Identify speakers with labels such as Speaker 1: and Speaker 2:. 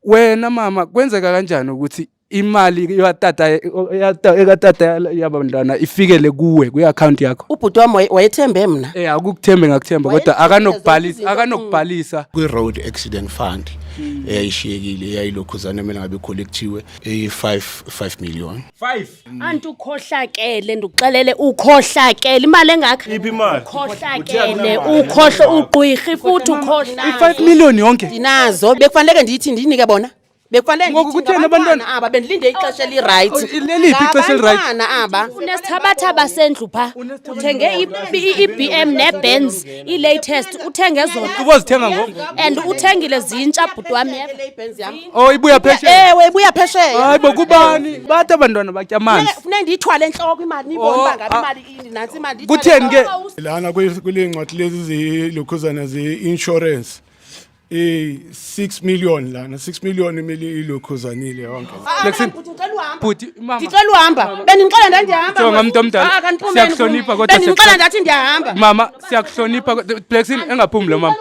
Speaker 1: Wena mama, kwenzeka kanjani ukuthi imali yatata ekatata yabantwana ifikele kuwe kwi-account yakho?
Speaker 2: Ubhuti wami wayethembe mna.
Speaker 1: Eh, akukuthembe ngakuthemba, kodwa
Speaker 2: Wayethembe
Speaker 1: akanokubhalisa
Speaker 2: zonke izinto.
Speaker 1: Akanokubhalisa.
Speaker 3: Kwi-road accident fund eyayishiyekile, eyayilokhuzana, kumele ngabe icollectiwe, eyi-5 5 million.
Speaker 1: 5?
Speaker 4: Anti ukhohlakele, ndikuxelele, ukhohlakele, imali engaka.
Speaker 5: Iphi imali?
Speaker 4: Ukhohlakele, ukhohlo, ugqwirhi futhi ukhohlakele.
Speaker 1: I-5 million yonke?
Speaker 2: Ndinazo, bekufaneleke ndiyithi ndiyinike bona. Bekufanele
Speaker 1: Ngoku
Speaker 2: ndithi
Speaker 1: kutheni
Speaker 2: ngabantwana
Speaker 1: abantwana-
Speaker 2: aba bendilinde ixesha eli-right.
Speaker 1: Oh, leliphi ixesha eli-right?
Speaker 2: Ngabantwana aba.
Speaker 4: Unesithabathaba sendlu phaa, uthenge i-BM neBenz, i-latest, uthenge zona.
Speaker 1: Ubozithenga ngoku?
Speaker 4: And uthengile zintsha, bhuti wam, yeva?
Speaker 2: Le iBenz yam.
Speaker 1: Oh, ibuya phesheya?
Speaker 2: Ewe, ibuya phesheya.
Speaker 1: Hayi bo, kubani bathi abantwana batya amanzi?
Speaker 2: Funeka ndiyithwale entloko imali, niyibone
Speaker 1: Oh,
Speaker 2: uba ngabe
Speaker 1: ah.
Speaker 2: imali ini, nantsi imali, ndiyithwale
Speaker 1: Kutheni ke?
Speaker 2: entloko.
Speaker 6: Lana kule ncwadi lezi zilokhuzana ze-insurance, i-6 million lana, 6 million imele ilokhuzanile yonke.
Speaker 2: Ah,
Speaker 1: Flexin.
Speaker 2: bhuti, ngicela uhamba.
Speaker 1: Bhuti, mama.
Speaker 2: Ndicela uhamba, bendinixela ndandihamba.
Speaker 1: Jonga, mntu omdala.
Speaker 2: Ah, kandiphumeni.
Speaker 1: Siyakuhlonipha, kodwa
Speaker 2: Bendinixela ndathi ndiyahamba.
Speaker 1: Mama, siyakuhlonipha. Blacksin, engaphumi lo mama.